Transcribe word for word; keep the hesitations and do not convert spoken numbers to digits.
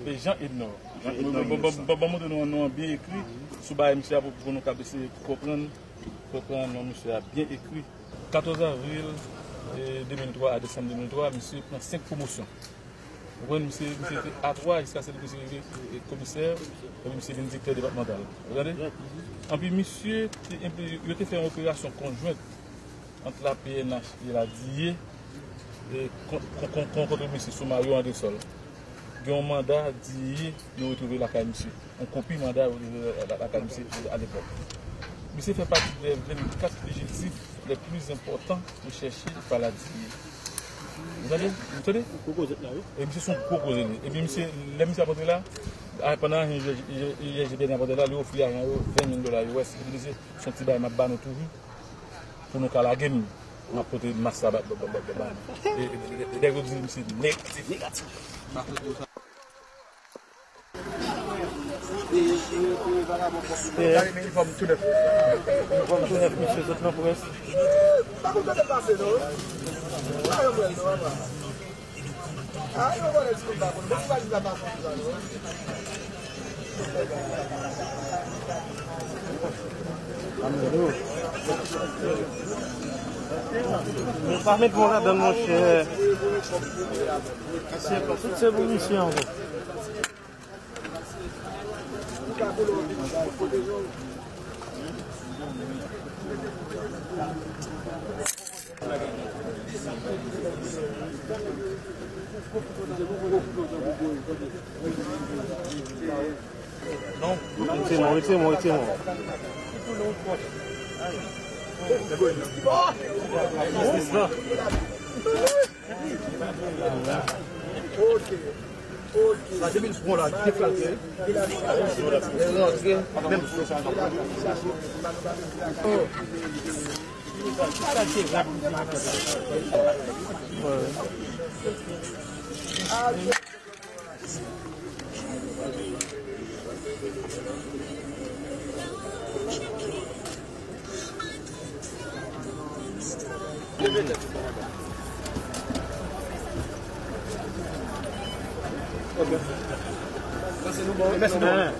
E Jean Ednor. Jean Ednor Innocent. Bon, bon, bon, bon, montre nou non an byen ekri sou bagay misye a pou, pou nou kab eseye konprann, konprann non misye a byen ekri. Katòz avril, e, de mil twa a desanm de mil twa, misye pran senk pwomosyon. Ou konprann, misye, misye te A twa, jiskaske misye rive, e, komisè, epi misye vin direktè depatmantal. Ou tande? Anpi misye te enpli-, yo te fè yon operasyon konjwent ant la P N H e la D I E, e, kon-, kon-, kon-, kon-, kont misye sou Mario Andresol. Gen yon manda D I E nou retwouve lakay misye. Yon kopi manda yo retwouve la-, la-, lakay misye alepòk. Misye fè pati de vennkat fijitif le pli enpòtan rechèche pa la D I E. Ou tande? Ou tande? Gwo kozèt la, wi. E misye se yon gwo kozèt li. Epi misye, lè misye ap antre la, a, pandan ajan I G D N ap antre la, li ofri ajan yo ven mil dola U S. Li di, se yon ti bagay m ap ba nou toujou pou nou ka lage m. M ap pote mas la ba, ba, ba, ba, ba nou. E, e, e, e, nèg yo di misye negatif. Negatif. Stè. Inifòm tou nèf. Inifòm tou nèf, mesye, sot nan près. Pa konn kote pase, non. Pa yon mwen, non, papa. Ah, yon mwen, ti konn pa konn. Bon, pou valiz la pa konn sa, non. Pa met mwen ladan, monchè. Tout se pou misye ankò. Non. Retire mwen, retire mwen, retire mwen. Jistis la. Sa depi l pran la, deflate. E rantre, menm. Ok. Mèsi nou, bon. Mèsi nou.